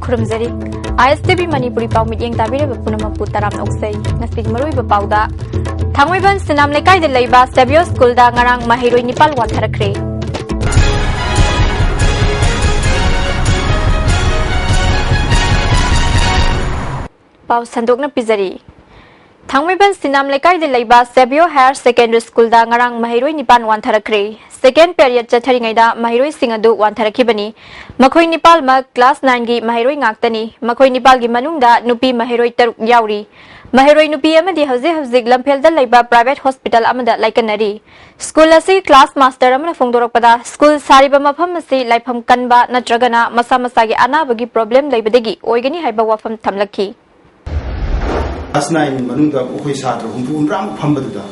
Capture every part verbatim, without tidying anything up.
ꯈꯨꯔꯨꯝꯖꯔꯤ꯫ ꯑꯥꯏ ꯑꯦꯁ T V Manipuri ꯄꯥꯎ ꯃꯤꯠꯌꯦꯡ ꯇꯥꯕꯤꯔꯤꯕ ꯄꯨꯝꯅꯃꯛꯄꯨ ꯇꯔꯥꯝꯅ ꯑꯣꯛꯆꯩ꯫ ꯉꯁꯤꯒꯤ ꯃꯔꯨꯑꯣꯏꯕ ꯄꯥꯎꯗ, ꯊꯥꯡꯃꯩꯕꯟ ꯁꯤꯅꯥꯝ ꯂꯩꯀꯥꯏꯗ ꯂꯩꯕ ꯁꯦꯕꯤꯌꯣ ꯁ꯭ꯀꯨꯜꯗ ꯉꯔꯥꯡ ꯃꯍꯩꯔꯣꯏ ꯅꯤꯄꯥꯜ ꯋꯥꯟꯊꯔꯛꯈ꯭ꯔꯦ꯫ ꯄꯥꯎ ꯁꯟꯗꯣꯛꯅ ꯄꯤꯖꯔꯤ꯫ ꯊꯥꯡꯃꯩꯕꯟ ꯁꯤꯅꯥꯝ ꯂꯩꯀꯥꯏꯗ ꯂꯩꯕ ꯁꯦꯕꯤꯌꯣ ꯍꯥꯌꯔ ꯁꯦꯀꯦꯟꯗꯔꯤ ꯁ꯭ꯀꯨꯜꯗ ꯉꯔꯥꯡ ꯃꯍꯩꯔꯣꯏ ꯅꯤꯄꯥꯜ ꯋꯥꯟꯊꯔꯛꯈ꯭ꯔꯦ꯫ ꯁꯦꯀꯦꯟ ꯄꯦꯔꯤꯌꯗ ꯆꯠꯊꯔꯤꯉꯩꯗ ꯃꯍꯩꯔꯣꯏꯁꯤꯡ ꯑꯗꯨ ꯋꯥꯟꯊꯔꯛꯈꯤꯕꯅꯤ꯫ ꯃꯈꯣꯏ ꯅꯤꯄꯥꯜꯃꯛ ꯀ꯭ꯂꯥꯁ ꯅꯥꯏꯟꯒꯤ ꯃꯍꯩꯔꯣꯏ ꯉꯥꯛꯇꯅꯤ꯫ ꯃꯈꯣꯏ ꯅꯤꯄꯥꯜꯒꯤ ꯃꯅꯨꯡꯗ ꯅꯨꯄꯤ ꯃꯍꯩꯔꯣꯏ ꯇꯔꯨꯛ ꯌꯥꯎꯔꯤ꯫ ꯃꯍꯩꯔꯣꯏ ꯅꯨꯄꯤ ꯑꯃꯗꯤ ꯍꯧꯖꯤꯛ ꯍꯧꯖꯤꯛ ꯂꯝꯐꯦꯜꯗ ꯂꯩꯕ ꯄ꯭ꯔꯥꯏꯚꯦꯠ ꯍꯣꯁꯄꯤꯇꯥꯜ ꯑꯃꯗ ꯂꯥꯏꯀꯠꯅꯔꯤ꯫ ꯁ꯭ꯀꯨꯜ ꯑꯁꯤ ꯀ꯭ꯂꯥꯁ ꯃꯥꯁꯇꯔ ꯑꯃꯅ ꯐꯣꯡꯗꯣꯔꯛꯄꯗ, ꯁ꯭ꯀꯨꯜ ꯁꯥꯔꯤꯕ ꯃꯐꯝ ꯑꯁꯤ ꯂꯥꯏꯐꯝ ꯀꯟꯕ ꯅꯠꯇ꯭ꯔꯒꯅ ꯃꯁꯥ ꯃꯁꯥꯒꯤ ꯑꯅꯥꯕꯒꯤ ꯄ꯭ꯔꯣꯕ꯭ꯂꯦꯝ ꯂꯩꯕꯗꯒꯤ ꯑꯣꯏꯒꯅꯤ ꯍꯥꯏꯕ ꯋꯥꯐꯝ ꯊꯝꯂꯛꯈꯤ꯫ ꯀ꯭ꯂꯥꯁ ꯅꯥꯏꯟ ꯃꯅꯨꯡꯗ ꯑꯩꯈꯣꯏ ꯁꯥꯇ꯭ꯔ ꯍꯨꯝꯐꯨ ꯍꯨꯝꯗ꯭ꯔꯥꯃꯨꯛ ꯐꯝꯕꯗꯨꯗ,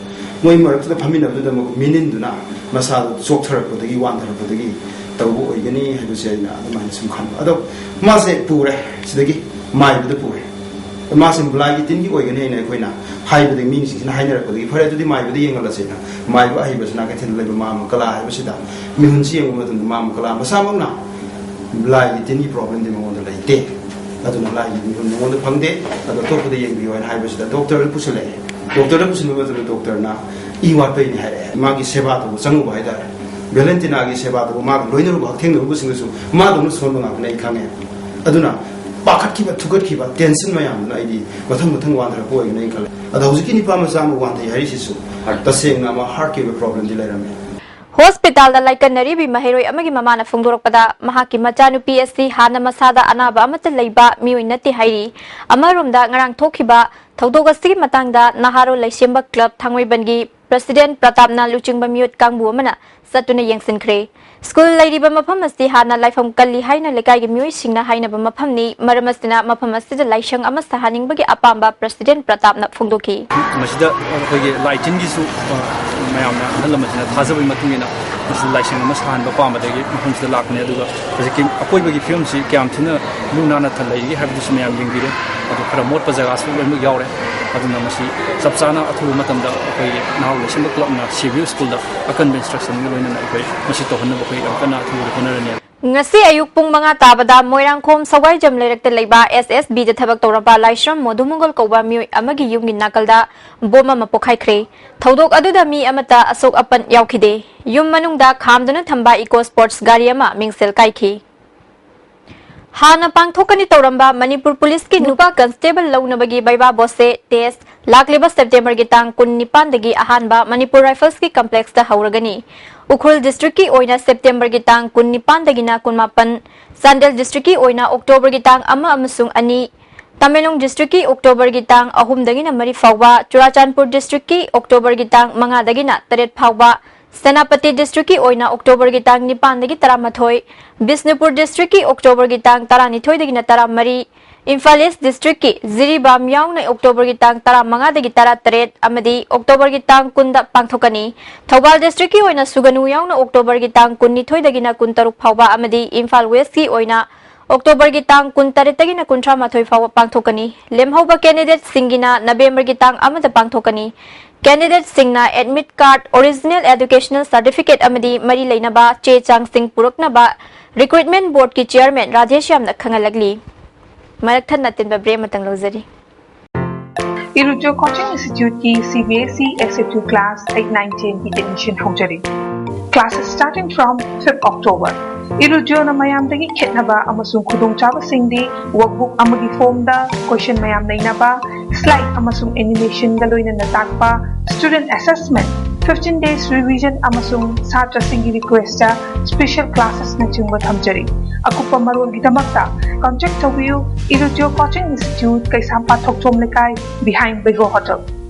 ꯃꯣꯏ ꯃꯔꯛꯇꯨꯗ ꯐꯝꯃꯤꯟꯅꯕꯗꯨꯗ ꯃꯈꯣꯏ ꯃꯤꯅꯤꯟꯗꯨꯅ ꯃꯁꯥꯗꯨ ꯆꯣꯛꯊꯔꯛꯄꯗꯒꯤ, ꯋꯥꯟꯊꯔꯛꯄꯗꯒꯤ ꯇꯧꯕ ꯑꯣꯏꯒꯅꯤ ꯍꯥꯏꯕꯁꯦ ꯑꯩꯅ ꯑꯗꯨꯃꯥꯏꯅ ꯁꯨꯝ ꯈꯟꯕ꯫ ꯑꯗꯣ ꯃꯥꯁꯦ ꯄꯨꯔꯦ, ꯁꯤꯗꯒꯤ ꯃꯥꯏꯕꯗ ꯄꯨꯔꯦ꯫ ꯃꯥꯁꯦ ꯂꯥꯏꯒꯤ ꯇꯤꯟꯒꯤ ꯑꯣꯏꯒꯅꯤ ꯍꯥꯏꯅ ꯑꯩꯈꯣꯏꯅ ꯍꯥꯏꯕꯗꯒꯤ, ꯃꯤꯁꯤꯡꯁꯤꯅ ꯍꯥꯏꯅꯔꯛꯄꯗꯒꯤ, "ꯐꯔꯦ, ꯑꯗꯨꯗꯤ ꯃꯥꯏꯕꯗ ꯌꯦꯡꯍꯜꯂꯁꯦꯅ" ꯃꯥꯏꯕ ꯑꯍꯩꯕꯁꯤꯅ ꯀꯩꯊꯦꯜꯗ ꯂꯩꯕ ꯃꯥ ꯑꯃ ꯀꯂꯥ ꯍꯥꯏꯕꯁꯤꯗ ꯃꯤꯍꯨꯟꯁꯤ ꯌꯦꯡꯕ ꯃꯇꯝꯗ ꯃꯥ ꯑꯃ ꯀꯂꯥ ꯃꯁꯥꯃꯛꯅ ꯂꯥꯏꯒꯤ ꯇꯤꯟꯒꯤ ꯄ꯭ꯔꯣꯕ꯭ꯂꯦꯝꯗꯤ ꯃꯉꯣꯟꯗ ꯂꯩꯇꯦ, ꯑꯗꯨꯅ ꯂꯥꯏꯒꯤ ꯃꯤꯍꯨꯟ ꯃꯉꯣꯟꯗ ꯐꯪꯗꯦ, ꯑꯗꯣ ꯑꯇꯣꯞꯄꯗ ꯌꯦꯡꯕꯤꯌꯣ ꯍꯥꯏꯅ ꯍꯥꯏꯕꯁꯤꯗ ꯗꯣꯛꯇꯔꯗ ꯄꯨꯁꯤꯜꯂꯛꯑꯦ꯫ ꯗꯣꯛꯇꯔꯗ ꯄꯨꯁꯤꯟꯕ ꯃꯇꯝꯗ ꯗꯣꯛꯇꯔꯅ ꯏ ꯋꯥꯠꯄꯩꯅꯤ ꯍꯥꯏꯔꯛꯑꯦ꯫ ꯃꯥꯒꯤ ꯁꯦꯕꯥ ꯇꯧꯕ ꯆꯪꯉꯨꯕ ꯍꯥꯏꯇꯥꯔꯦ, ꯚꯦꯂꯦꯟꯇꯤꯅꯥꯒꯤ ꯁꯦꯕꯥ ꯇꯧꯕ, ꯃꯥꯒ ꯂꯣꯏꯅꯔꯨꯕ ꯍꯛꯊꯦꯡꯅꯔꯨꯕꯁꯤꯡꯗꯨꯁꯨ ꯃꯥꯗꯧꯅ ꯁꯣꯟꯕ ꯉꯥꯛꯇꯅꯤ, ꯑꯩ ꯈꯪꯉꯦ꯫ ꯑꯗꯨꯅ ꯄꯥꯈꯠꯈꯤꯕ, ꯊꯨꯀꯠꯈꯤꯕ, ꯇꯦꯟꯁꯟ ꯃꯌꯥꯝꯗꯨꯅ ꯑꯩꯗꯤ ꯃꯊꯪ ꯃꯊꯪ ꯋꯥꯟꯊꯔꯛꯄ ꯑꯣꯏꯒꯅꯤ ꯑꯩꯅ ꯈꯜꯂꯦ꯫ ꯑꯗꯣ ꯍꯧꯖꯤꯛꯀꯤ ꯅꯤꯄꯥ ꯃꯆꯥ ꯑꯃ ꯋꯥꯟꯊꯩ ꯍꯥꯏꯔꯤꯁꯤꯁꯨ ꯇꯁꯦꯡꯅ ꯑꯃ ꯍꯥꯔꯠꯀꯤ ꯑꯣꯏꯕ ꯄ꯭ꯔꯣꯕ꯭ꯂꯦꯝꯗꯤ ꯂꯩꯔꯝꯃꯦ꯫ ꯍꯣꯁꯄꯤꯇꯥꯜꯗ ꯂꯥꯏꯀꯠꯅꯔꯤꯕꯤ ꯃꯍꯩꯔꯣꯏ ꯑꯃꯒꯤ ꯃꯃꯥꯅ ꯐꯣꯡꯗꯣꯔꯛꯄꯗ, ꯃꯍꯥꯛꯀꯤ ꯃꯆꯥꯅꯨꯄꯤ ꯑꯁꯤ ꯍꯥꯟꯅ ꯃꯁꯥꯗ ꯑꯅꯥꯕ ꯑꯃꯠꯇ ꯂꯩꯕ ꯃꯤꯑꯣꯏ ꯅꯠꯇꯦ ꯍꯥꯏꯔꯤ꯫ ꯑꯃꯔꯣꯝꯗ, ꯉꯔꯥꯡ ꯊꯣꯛꯈꯤꯕ ꯊꯧꯗꯣꯛ ꯑꯁꯤꯒꯤ ꯃꯇꯥꯡꯗ ꯅꯍꯥꯔꯣꯜ ꯂꯩꯁꯦꯝꯕ ꯀ꯭ꯂꯕ ꯊꯥꯡꯃꯩꯕꯟꯒꯤ ꯄ꯭ꯔꯁꯤꯗꯦꯟ ꯄ꯭ꯔꯇꯥꯞꯅ ꯂꯨꯆꯤꯡꯕ ꯃꯤꯑꯣꯠ ꯀꯥꯡꯕꯨ ꯑꯃꯅ ꯆꯠꯇꯨꯅ ꯌꯦꯡꯁꯤꯟꯈ꯭ꯔꯦ꯫ ꯁ꯭ꯀꯨꯜ ꯂꯩꯔꯤꯕ ꯃꯐꯝ ꯑꯁꯤ ꯍꯥꯟꯅ ꯂꯥꯏꯐꯝ ꯀꯜꯂꯤ ꯍꯥꯏꯅ ꯂꯩꯀꯥꯏꯒꯤ ꯃꯤꯑꯣꯏꯁꯤꯡꯅ ꯍꯥꯏꯅꯕ ꯃꯐꯝꯅꯤ꯫ ꯃꯔꯝ ꯑꯁꯤꯅ, ꯃꯐꯝ ꯑꯁꯤꯗ ꯂꯥꯏꯁꯪ ꯑꯃ ꯁꯥꯍꯟꯅꯤꯡꯕꯒꯤ ꯑꯄꯥꯝꯕ ꯄ꯭ꯔꯁꯤꯗꯦꯟ ꯄ꯭ꯔꯇꯥꯞꯅ ꯐꯣꯡꯗꯣꯛꯈꯤ꯫ ꯃꯁꯤꯗ ꯑꯩꯈꯣꯏꯒꯤ ꯂꯥꯏ ꯇꯤꯟꯒꯤꯁꯨ, ꯑ, ꯃꯌꯥꯝꯅ, ꯑꯍꯜ ꯂꯃꯟꯁꯤꯡꯅ ꯊꯥꯖꯕꯒꯤ ꯃꯇꯨꯡ ꯏꯟꯅ ꯃꯁꯤ ꯂꯥꯏꯁꯪ ꯑꯃ ꯁꯥꯍꯟꯕ ꯄꯥꯝꯕꯗꯒꯤ ꯃꯐꯝꯁꯤꯗ ꯂꯥꯛꯄꯅꯦ꯫ ꯑꯗꯨꯒ ꯍꯧꯖꯤꯛꯀꯤ ꯑꯀꯣꯏꯕꯒꯤ ꯐꯤꯕꯝꯁꯤ ꯀꯌꯥꯝ ꯊꯤꯅ ꯂꯨ ꯅꯥꯟꯅ ꯊ-, ꯂꯩꯔꯤꯒꯦ ꯍꯥꯏꯕꯗꯨꯁꯨ ꯃꯌꯥꯝ ꯌꯦꯡꯕꯤꯔꯦ꯫ ꯑꯗꯨ ꯈꯔ ꯃꯣꯠꯄ ꯖꯒꯥꯁꯨ ꯂꯣꯏꯅꯃꯛ ꯌꯥꯎꯔꯦ꯫ ꯑꯗꯨꯅ ꯃꯁꯤ ꯆꯞ ꯆꯥꯅ ꯑꯊꯨꯕ ꯃꯇꯝꯗ ꯑꯩꯈꯣꯏꯒꯤ ꯅꯍꯥꯔꯣꯜ ꯂꯩꯁꯦꯝꯕ ꯀ꯭ꯂꯕꯅ ꯁꯦꯕꯤꯌꯣ ꯁ꯭ꯀꯨꯜꯗ ꯑꯀꯟꯕ ꯏꯟꯁꯇ꯭ꯔꯛꯁꯟꯒ ꯂꯣꯏꯅꯅ ꯑꯩꯈꯣꯏ ꯃꯁꯤ ꯇꯧꯍꯟꯅꯕ ꯑꯩꯈꯣꯏ ꯌꯥꯝ ꯀꯟꯅ ꯑꯊꯨꯕꯗ ꯍꯣꯠꯅꯔꯅꯤ꯫ ꯉꯁꯤ ꯑꯌꯨꯛ ꯄꯨꯡ ꯃꯉꯥ ꯇꯥꯕꯗ ꯃꯣꯏꯔꯥꯡꯈꯣꯝ ꯁꯋꯥꯏꯖꯝ ꯂꯩꯔꯛꯇ ꯂꯩꯕ ꯑꯦꯁ ꯑꯦꯁ ꯕꯤꯗ ꯊꯕꯛ ꯇꯧꯔꯝꯕ ꯂꯥꯏꯁ꯭ꯔꯝ ꯃꯣꯙꯨꯃꯪꯒꯜ ꯀꯧꯕ ꯃꯤꯑꯣꯏ ꯑꯃꯒꯤ ꯌꯨꯝꯒꯤ ꯅꯥꯀꯜꯗ ꯕꯣꯝ ꯑꯃ ꯄꯣꯈꯥꯏꯈ꯭ꯔꯦ꯫ ꯊꯧꯗꯣꯛ ꯑꯗꯨꯗ ꯃꯤ ꯑꯃꯠꯇ ꯑꯁꯣꯛ ꯑꯄꯟ ꯌꯥꯎꯈꯤꯗꯦ꯫ ꯌꯨꯝ ꯃꯅꯨꯡꯗ ꯈꯥꯝꯗꯨꯅ ꯊꯝꯕ ꯏꯀꯣ ꯁ꯭ꯄꯣꯔꯠꯁ ꯒꯥꯔꯤ ꯑꯃ ꯃꯤꯡꯁꯦꯜ ꯀꯥꯏꯈꯤ꯫ ꯍꯥꯟꯅ ꯄꯥꯡꯊꯣꯛꯀꯅꯤ ꯇꯧꯔꯝꯕ ꯃꯅꯤꯄꯨꯔ ꯄꯨꯂꯤꯁꯀꯤ ꯅꯨꯄꯥ ꯀꯟꯁꯇꯦꯕꯜ ꯂꯧꯅꯕꯒꯤ ꯕꯩꯕꯥ ꯕꯣꯁꯦ ꯇꯦꯁ ꯂꯥꯛꯂꯤꯕ ꯁꯦꯞꯇꯦꯝꯕꯔꯒꯤ ꯇꯥꯡ ꯀꯨꯟꯅꯤꯄꯥꯟꯗꯒꯤ ꯑꯍꯥꯟꯕ ꯃꯅꯤꯄꯨꯔ ꯔꯥꯏꯐꯜꯁꯀꯤ ꯀꯝꯄ꯭ꯂꯦꯛꯁꯇ ꯍꯧꯔꯒꯅꯤ꯫ ꯎꯈ꯭ꯔꯨꯜ ꯗꯤꯁꯇ꯭ꯔꯤꯛꯀꯤ ꯑꯣꯏꯅ ꯁꯦꯞꯇꯦꯝꯕꯔꯒꯤ ꯇꯥꯡ ꯀꯨꯟꯅꯤꯄꯥꯟꯗꯒꯤꯅ ꯀꯨꯟꯃꯥꯄꯟ, ꯆꯥꯟꯗꯦꯜ ꯗꯤꯁꯇ꯭ꯔꯤꯛꯀꯤ ꯑꯣꯏꯅ ꯑꯣꯛꯇꯣꯕꯔꯒꯤ ꯇꯥꯡ ꯑꯃ ꯑꯃꯁꯨꯡ ꯑꯅꯤ, ꯇꯃꯦꯡꯂꯣꯡ ꯗꯤꯁꯇ꯭ꯔꯤꯛꯀꯤ ꯑꯣꯛꯇꯣꯕꯔꯒꯤ ꯇꯥꯡ ꯑꯍꯨꯝꯗꯒꯤꯅ ꯃꯔꯤ ꯐꯥꯎꯕ, ꯆꯨꯔꯥꯆꯥꯟꯄꯨꯔ ꯗꯤꯁꯇ꯭ꯔꯤꯛꯀꯤ ꯑꯣꯛꯇꯣꯕꯔꯒꯤ ꯇꯥꯡ ꯃꯉꯥꯗꯒꯤꯅ ꯇꯔꯦꯠ ꯐꯥꯎꯕ, ꯁꯦꯅꯥꯄꯇꯤ ꯗꯤꯁꯇ꯭ꯔꯤꯛꯀꯤ ꯑꯣꯏꯅ ꯑꯣꯛꯇꯣꯕꯔꯒꯤ ꯇꯥꯡ ꯅꯤꯄꯥꯟꯗꯒꯤ ꯇꯔꯥꯃꯥꯊꯣꯏ, ꯕꯤꯁꯅꯨꯄꯨꯔ ꯗꯤꯁꯇ꯭ꯔꯤꯛꯀꯤ ꯑꯣꯛꯇꯣꯕꯔꯒꯤ ꯇꯥꯡ ꯇꯔꯥꯅꯤꯊꯣꯏꯗꯒꯤꯅ ꯇꯔꯥꯃꯔꯤ, ꯏꯝꯐꯥꯜ ꯏꯁ ꯗꯤꯁꯇ꯭ꯔꯤꯛꯀꯤ ꯖꯤꯔꯤꯕꯥꯝ ꯌꯥꯎꯅ ꯑꯣꯛꯇꯣꯕꯔꯒꯤ ꯇꯥꯡ ꯇꯔꯥꯃꯉꯥꯗꯒꯤ ꯇꯔꯥꯇꯔꯦꯠ ꯑꯃꯗꯤ ꯑꯣꯛꯇꯣꯕꯔꯒꯤ ꯇꯥꯡ ꯀꯨꯟꯗ ꯄꯥꯡꯊꯣꯛꯀꯅꯤ꯫ ꯊꯧꯕꯥꯜ ꯗꯤꯁꯇ꯭ꯔꯤꯛꯀꯤ ꯑꯣꯏꯅ ꯁꯨꯒꯅꯨ ꯌꯥꯎꯅ ꯑꯣꯛꯇꯣꯕꯔꯒꯤ ꯇꯥꯡ ꯀꯨꯟꯅꯤꯊꯣꯏꯗꯒꯤꯅ ꯀꯨꯟꯇꯔꯨꯛ ꯐꯥꯎꯕ ꯑꯃꯗꯤ ꯏꯝꯐꯥꯜ ꯋꯦꯁꯀꯤ ꯑꯣꯏꯅ ꯑꯣꯛꯇꯣꯕꯔꯒꯤ ꯇꯥꯡ ꯀꯨꯟꯇꯔꯦꯠꯇꯒꯤꯅ ꯀꯨꯟꯊ꯭ꯔꯥ ꯃꯥꯊꯣꯏ ꯐꯥꯎꯕ ꯄꯥꯡꯊꯣꯛꯀꯅꯤ꯫ ꯂꯦꯝꯍꯧꯕ ꯀꯦꯟꯗꯤꯗꯦꯠꯁꯤꯡꯒꯤꯅ ꯅꯕꯦꯝꯕꯔꯒꯤ ꯇꯥꯡ ꯑꯃꯗ ꯄꯥꯡꯊꯣꯛꯀꯅꯤ꯫ ꯀꯦꯟꯗꯤꯗꯦꯠꯁꯤꯡꯅ ꯑꯦꯗꯃꯤꯠ ꯀꯥꯔꯗ, ꯑꯣꯔꯤꯖꯤꯅꯦꯜ ꯑꯦꯗꯨꯀꯦꯁꯅꯦꯜ ꯁꯥꯔꯇꯤꯐꯤꯀꯦꯠ ꯑꯃꯗꯤ ꯃꯔꯤ ꯂꯩꯅꯕ ꯆꯦ ꯆꯥꯡꯁꯤꯡ ꯄꯨꯔꯛꯅꯕ ꯔꯤꯀ꯭ꯔꯨꯠꯃꯦꯟ ꯕꯣꯔꯗꯀꯤ ꯆꯤꯌꯔꯃꯦꯟ ꯔꯥꯙꯦꯁ꯭ꯌꯥꯝꯅ ꯈꯪꯍꯜꯂꯛꯂꯤ꯫ ꯃꯔꯛ ꯊꯠꯅ ꯑꯇꯦꯟꯕ ꯕ꯭ꯔꯦꯛ ꯑꯃꯇꯪ ꯂꯧꯖꯔꯤ꯫ ꯏꯔꯨꯖꯣ ꯀꯣꯆꯤꯡ ꯏꯟꯁꯇꯤꯇ꯭ꯌꯨꯠꯀꯤ C B S E S F U class eight, nine, ꯇꯦꯟꯒꯤ ꯑꯦꯗꯃꯤꯁꯟ ꯍꯧꯖꯔꯤ꯫ Classes starting from fifth October. ꯏꯔꯨꯖꯣꯅ ꯃꯌꯥꯝꯗꯒꯤ ꯈꯦꯠꯅꯕ ꯑꯃꯁꯨꯡ ꯈꯨꯗꯣꯡꯆꯥꯕꯁꯤꯡꯗꯤ ꯋꯥꯔꯛꯕꯨꯛ ꯑꯃꯒꯤ ꯐꯣꯝꯗ ꯀꯣꯏꯁꯟ ꯃꯌꯥꯝ ꯅꯩꯅꯕ, ꯁ꯭ꯂꯥꯏꯗ ꯑꯃꯁꯨꯡ ꯑꯦꯅꯤꯃꯦꯁꯟꯒ ꯂꯣꯏꯅꯅ ꯇꯥꯛꯄ, student assessment, fifteen days revision ꯑꯃꯁꯨꯡ ꯁꯥꯇ꯭ꯔꯁꯤꯡꯒꯤ ꯔꯤꯀ꯭ꯋꯦꯁꯇ ꯁ꯭ꯄꯦꯁꯦꯜ ꯀ꯭ꯂꯥꯁꯦꯁꯅꯆꯤꯡꯕ ꯊꯝꯖꯔꯤ꯫ ꯑꯀꯨꯞꯄ ꯃꯔꯣꯜꯒꯤꯗꯃꯛꯇ ꯀꯟꯇꯦꯛ ꯇꯧꯕꯤꯌꯨ, ꯏꯔꯨꯖꯣ ꯀꯣꯆꯤꯡ ꯏꯟꯁꯇꯤꯇ꯭ꯌꯨꯠ, ꯀꯩꯁꯥꯝꯄꯥꯠ ꯊꯣꯛꯆꯣꯝ ꯂꯩꯀꯥꯏ, behind Bego Hotel.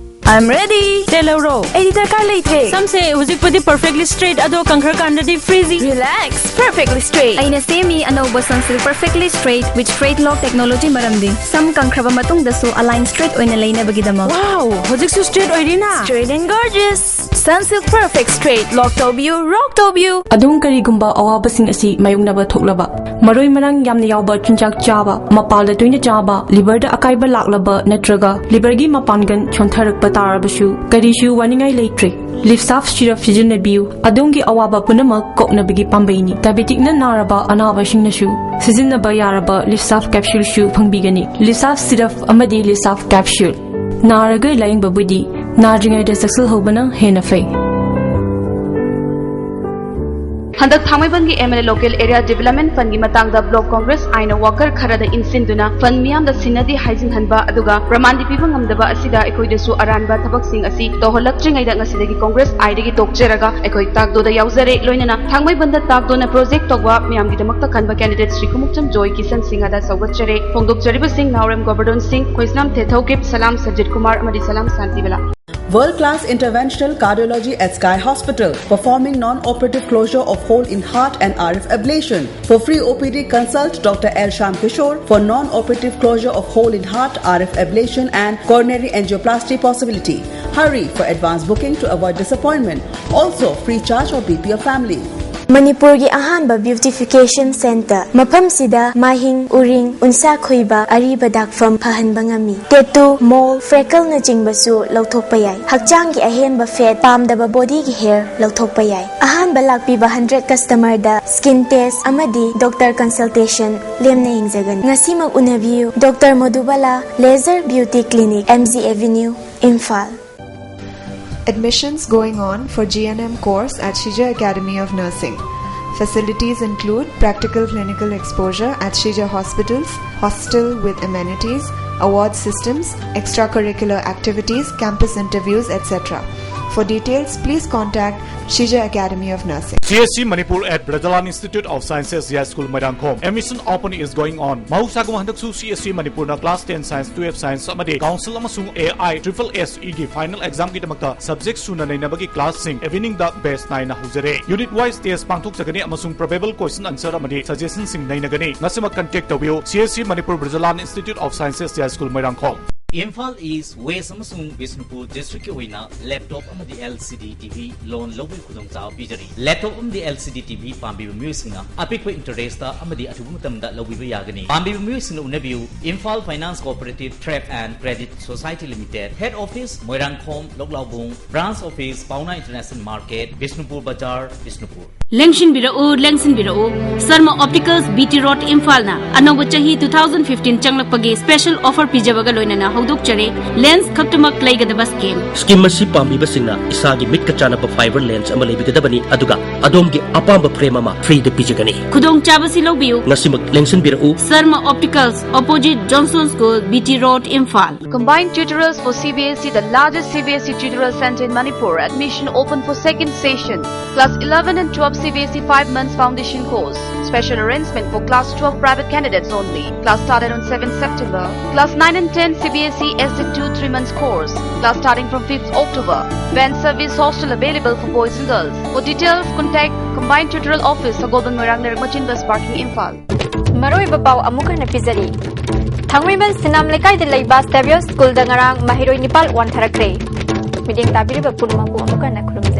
I'm ready. ꯇꯦꯜꯍꯧꯔꯣ꯫ ꯑꯩꯗꯤ ꯗꯔꯀꯥꯔ ꯂꯩꯇ꯭ꯔꯦ꯫ ꯁꯝꯁꯦ ꯍꯧꯖꯤꯛꯄꯨꯗꯤ perfectly straight, ꯑꯗꯣ ꯀꯪꯈ꯭ꯔꯀꯥꯟꯗꯗꯤ frizzy꯫ Relax, perfectly straight. ꯑꯩꯅ ꯁꯦꯝꯃꯤ ꯑꯅꯧꯕ Sunsilk Perfectly Straight with Straight Lock Technology, ꯃꯔꯝꯗꯤ ꯁꯝ ꯀꯪꯈ꯭ꯔꯕ ꯃꯇꯨꯡꯗꯁꯨ ꯑꯂꯥꯏꯟ ꯁ꯭ꯇ꯭ꯔꯦꯠ ꯑꯣꯏꯅ ꯂꯩꯅꯕꯒꯤꯗꯃꯛ꯫ Wow, ꯍꯧꯖꯤꯛꯁꯨ straight ꯑꯣꯏꯔꯤꯅ? Straight and gorgeous. Sunsilk Perfect Straight. Lock ꯇꯧꯕꯤꯌꯨ, rock ꯇꯧꯕꯤꯌꯨ꯫ ꯑꯗꯣꯝ ꯀꯔꯤꯒꯨꯝꯕ ꯑꯋꯥꯕꯁꯤꯡ ꯑꯁꯤ ꯃꯥꯌꯣꯛꯅꯕ ꯊꯣꯛꯂꯕ, ꯃꯔꯣꯏ ꯃꯔꯥꯡ ꯌꯥꯝꯅ ꯌꯥꯎꯕ ꯆꯤꯟꯖꯥꯛ ꯆꯥꯕ, ꯃꯄꯥꯜꯗ ꯇꯣꯏꯅ ꯆꯥꯕ, ꯂꯤꯚꯔꯗ ꯑꯀꯥꯏꯕ ꯂꯥꯛꯂꯕ ꯅꯠꯇ꯭ꯔꯒ ꯂꯤꯚꯔꯒꯤ ꯃꯄꯥꯡꯒꯜ ꯁꯣꯟꯊꯔꯛꯄ ꯇꯥꯔꯕꯁꯨ ꯀꯔꯤꯁꯨ ꯋꯥꯅꯤꯡꯉꯥꯏ ꯂꯩꯇ꯭ꯔꯦ꯫ ꯂꯤꯞꯁꯥꯐ ꯁꯤꯔꯞ ꯁꯤꯖꯤꯟꯅꯕꯤꯌꯨ꯫ ꯑꯗꯣꯝꯒꯤ ꯑꯋꯥꯕ ꯄꯨꯝꯅꯃꯛ ꯀꯣꯛꯅꯕꯒꯤ ꯄꯥꯝꯕꯩꯅꯤ꯫ ꯗꯥꯏꯕꯦꯇꯤꯛꯅ ꯅꯥꯔꯕ ꯑꯅꯥꯕꯁꯤꯡꯅꯁꯨ ꯁꯤꯖꯤꯟꯅꯕ ꯌꯥꯔꯕ ꯂꯤꯞꯁꯥꯐ ꯀꯦꯞꯁꯨꯜꯁꯨ ꯐꯪꯕꯤꯒꯅꯤ꯫ ꯂꯤꯞꯁꯥꯐ ꯁꯤꯔꯞ ꯑꯃꯗꯤ ꯂꯤꯞꯁꯥꯐ ꯀꯦꯞꯁꯨꯜ꯫ ꯅꯥꯔꯒ ꯂꯥꯌꯦꯡꯕꯕꯨꯗꯤ ꯅꯥꯗ꯭ꯔꯤꯉꯩꯗ ꯆꯦꯛꯁꯤꯜꯍꯧꯕꯅ ꯍꯦꯟꯅ ꯐꯩ꯫ ꯍꯟꯗꯛ ꯊꯥꯡꯃꯩꯕꯟꯒꯤ M L A Local Area Development Fund ꯒꯤ ꯃꯇꯥꯡꯗ Block Congress ꯑꯥꯏꯟꯅ worker ꯈꯔꯗ ꯏꯟꯁꯤꯟꯗꯨꯅ fund ꯃꯤꯌꯥꯝꯗ ꯁꯤꯟꯅꯗꯦ ꯍꯥꯏꯖꯤꯟꯍꯟꯕ ꯑꯗꯨꯒ ꯄ꯭ꯔꯃꯥꯟꯗꯤ ꯄꯤꯕ ꯉꯝꯗꯕ ꯑꯁꯤꯗ ꯑꯩꯈꯣꯏꯗꯁꯨ ꯑꯔꯥꯟꯕ ꯊꯕꯛꯁꯤꯡ ꯑꯁꯤ ꯇꯧꯍꯜꯂꯛꯇ꯭ꯔꯤꯉꯩꯗ ꯉꯁꯤꯗꯒꯤ Congress ꯑꯥꯏꯗꯒꯤ ꯇꯣꯛꯆꯔꯒ ꯑꯩꯈꯣꯏ ꯇꯥꯛꯗꯣꯗ ꯌꯥꯎꯖꯔꯦ꯫ ꯂꯣꯏꯅꯅ ꯊꯥꯡꯃꯩꯕꯟꯗ ꯇꯥꯛꯗꯣꯅ project ꯇꯧꯕ ꯃꯤꯌꯥꯝꯒꯤꯗꯃꯛꯇ ꯈꯟꯕ candidate ꯁ꯭ꯔꯤ ꯈꯨꯃꯨꯛꯆꯝ ꯖꯣꯏ ꯀꯤꯁꯟ ꯁꯤꯡꯍꯗ ꯁꯧꯒꯠꯆꯔꯦ꯫ ꯐꯣꯡꯗꯣꯛꯆꯔꯤꯕꯁꯤꯡ ꯅꯥꯎꯔꯦꯝ ꯒꯣꯕꯔꯗꯣꯟ ꯁꯤꯡ, ꯈꯣꯏꯖꯅꯥꯝ ꯊꯦꯊꯧꯀꯤꯞ, ꯁꯂꯥꯝ ꯁꯖꯤꯠ ꯀꯨꯃꯥꯔ ꯑꯃꯗꯤ ꯁꯂꯥꯝ Shantibala. World class interventional cardiology at Sky Hospital, performing non operative closure of hole in heart and R F ablation. For free O P D, consult Doctor L Shyam Kishore for non operative closure of hole in heart, R F ablation, and coronary angioplasty possibility. Hurry for advance booking to avoid disappointment. Also, free charge or B P your family. ꯃꯅꯤꯄꯨꯔꯒꯤ ꯑꯍꯥꯟꯕ beautification center, ꯃꯐꯝꯁꯤꯗ ꯃꯥꯏꯍꯤꯡ, ꯎꯔꯤꯡ, ꯎꯟꯁꯥ ꯈꯣꯏꯕ, ꯑꯔꯤꯕ ꯗꯥꯛꯐꯝ ꯐꯍꯟꯕ ꯉꯝꯃꯤ꯫ Tattoo, mole, freckle ꯅꯆꯤꯡꯕꯁꯨ ꯂꯧꯊꯣꯛꯄ ꯌꯥꯏ꯫ ꯍꯛꯆꯥꯡꯒꯤ ꯑꯍꯦꯟꯕ fat, ꯄꯥꯝꯗꯕ body ꯒꯤ hair ꯂꯧꯊꯣꯛꯄ ꯌꯥꯏ꯫ ꯑꯍꯥꯟꯕ ꯂꯥꯛꯄꯤꯕ hundred customer ꯗ skin test ꯑꯃꯗꯤ doctor consultation ꯂꯦꯝꯅ ꯌꯦꯡꯖꯒꯅꯤ꯫ ꯉꯁꯤꯃꯛ ꯎꯅꯕꯤꯌꯨ꯫ Doctor ꯃꯣꯗꯨꯕꯥꯂꯥ Laser Beauty Clinic, M G Avenue, Imphal. Admissions going on for G N M course at Shija Academy of Nursing. Facilities include practical clinical exposure at Shija hospitals, hostel with amenities, award systems, extracurricular activities, campus interviews, et cetera. For details, please contact Shija Academy of Nursing. C S C Manipur at Brajalan Institute of Sciences, Yaskhul, Moirangkhom. Admission open is going on. ꯃꯍꯧꯁꯥꯒꯨꯝ ꯍꯟꯗꯛꯁꯨ C S C ꯃꯅꯤꯄꯨꯔꯅ class ten science, twelve science ꯑꯃꯗꯤ council ꯑꯃꯁꯨꯡ A I triple S E ꯒꯤ final exam ꯒꯤꯗꯃꯛꯇ subject ꯁꯨꯅ ꯅꯩꯅꯕꯒꯤ class ꯁꯤꯡ evening ꯗ batch ꯅꯥꯏꯅ ꯍꯧꯖꯔꯦ꯫ Unit wise test ꯄꯥꯡꯊꯣꯛꯆꯒꯅꯤ ꯑꯃꯁꯨꯡ probable question answer ꯑꯃꯗꯤ suggestion ꯁꯤꯡ ꯅꯩꯅꯒꯅꯤ꯫ ꯉꯁꯤꯃꯛ contact ꯇꯧꯕꯤꯌꯨ꯫ C S C Manipur Brajalan Institute of Sciences, Yaskhul, Moirangkhom꯫ Imphal East, West ꯑꯃꯁꯨꯡ ꯕꯤꯁꯅꯨꯄꯨꯔ ꯗꯤꯁꯇ꯭ꯔꯤꯛꯀꯤ ꯑꯣꯏꯅ ꯂꯦꯞꯇꯣꯞ ꯑꯃꯗꯤ LCD TV ꯂꯣꯟ ꯂꯧꯕꯒꯤ ꯈꯨꯗꯣꯡꯆꯥꯕ ꯄꯤꯖꯔꯤ꯫ ꯂꯦꯞꯇꯣꯞ ꯑꯃꯗꯤ LCD TV ꯄꯥꯝꯕꯤꯕ ꯃꯤꯑꯣꯏꯁꯤꯡꯅ ꯑꯄꯤꯛꯄ ꯏꯟꯇꯔꯦꯁꯇ ꯑꯃꯗꯤ ꯑꯊꯨꯕ ꯃꯇꯝꯗ ꯂꯧꯕꯤꯕ ꯌꯥꯒꯅꯤ꯫ ꯄꯥꯝꯕꯤꯕ ꯃꯤꯑꯣꯏꯁꯤꯡꯅ ꯎꯅꯕꯤꯌꯨ, Imphal Finance Cooperative Trade and Credit Society Limited, Head Office, Moirangkhom, Loulaobung, Branch Office, Paona International Market, Bishnupur Bazar, Bishnupur. ꯂꯦꯡꯁꯤꯟꯕꯤꯔꯛꯎ, ꯂꯦꯡꯁꯤꯟꯕꯤꯔꯛꯎ꯫ ꯁꯔꯃ ꯑꯣꯞꯇꯤꯀꯜꯁ, BT ꯔꯣꯗ, ꯏꯝꯐꯥꯜꯅ ꯑꯅꯧꯕ ꯆꯍꯤ two thousand fifteen ꯆꯪꯂꯛꯄꯒꯤ special offer ꯄꯤꯖꯕꯒ ꯂꯣꯏꯅꯅ ꯍꯧꯗꯣꯛꯆꯔꯤ ꯂꯦꯟꯁ ꯈꯛꯇꯃꯛ ꯂꯩꯒꯗꯕ scheme꯫ Scheme ꯑꯁꯤ ꯄꯥꯝꯕꯤꯕꯁꯤꯡꯅ ꯏꯁꯥꯒꯤ ꯃꯤꯠꯀ ꯆꯥꯟꯅꯕ fiber lens ꯑꯃ ꯂꯩꯕꯤꯒꯗꯕꯅꯤ, ꯑꯗꯨꯒ ꯑꯗꯣꯝꯒꯤ ꯑꯄꯥꯝꯕ frame ꯑꯃ free ꯗ ꯄꯤꯖꯒꯅꯤ꯫ ꯈꯨꯗꯣꯡꯆꯥꯕꯁꯤ ꯂꯧꯕꯤꯌꯨ꯫ ꯉꯁꯤꯃꯛ ꯂꯦꯡꯁꯤꯟꯕꯤꯔꯛꯎ꯫ Sarma Opticals, opposite Johnson School, BT Road, Imphal. Combined Tutorials for CBSE, the largest CBSE tutorial center in Manipur. Admission open for second session. Class eleven and twelve CBSE five months foundation course. Special arrangement for class twelve private candidates only. Class started on seventh September. Class nine and ten CBSE essay two three months course. Class starting from fifth October. Van service hostel available for boys and girls. For details, contact Combined Tutorial Office, Sagolband Moirang, Lermachin Bus Parking, Imphal. ꯃꯔꯨꯑꯣꯏꯕ ꯄꯥꯎ ꯑꯃꯨꯛ ꯍꯟꯅ ꯄꯤꯖꯔꯤ꯫ ꯊꯥꯡꯃꯩꯕꯟ ꯁꯤꯅꯥꯝ ꯂꯩꯀꯥꯏꯗ ꯂꯩꯕ ꯁꯦꯕꯤꯌꯔ ꯁ꯭ꯀꯨꯜꯗ ꯉꯔꯥꯡ ꯃꯍꯩꯔꯣꯏ ꯅꯤꯄꯥꯜ ꯋꯥꯟꯊꯔꯛꯈ꯭ꯔꯦ꯫ ꯃꯤꯠꯌꯦꯡ ꯇꯥꯕꯤꯔꯤꯕ ꯄꯨꯝꯅꯃꯛꯄꯨ ꯑꯃꯨꯛ ꯍꯟꯅ ꯈꯨꯔꯨꯝꯖꯔꯤ꯫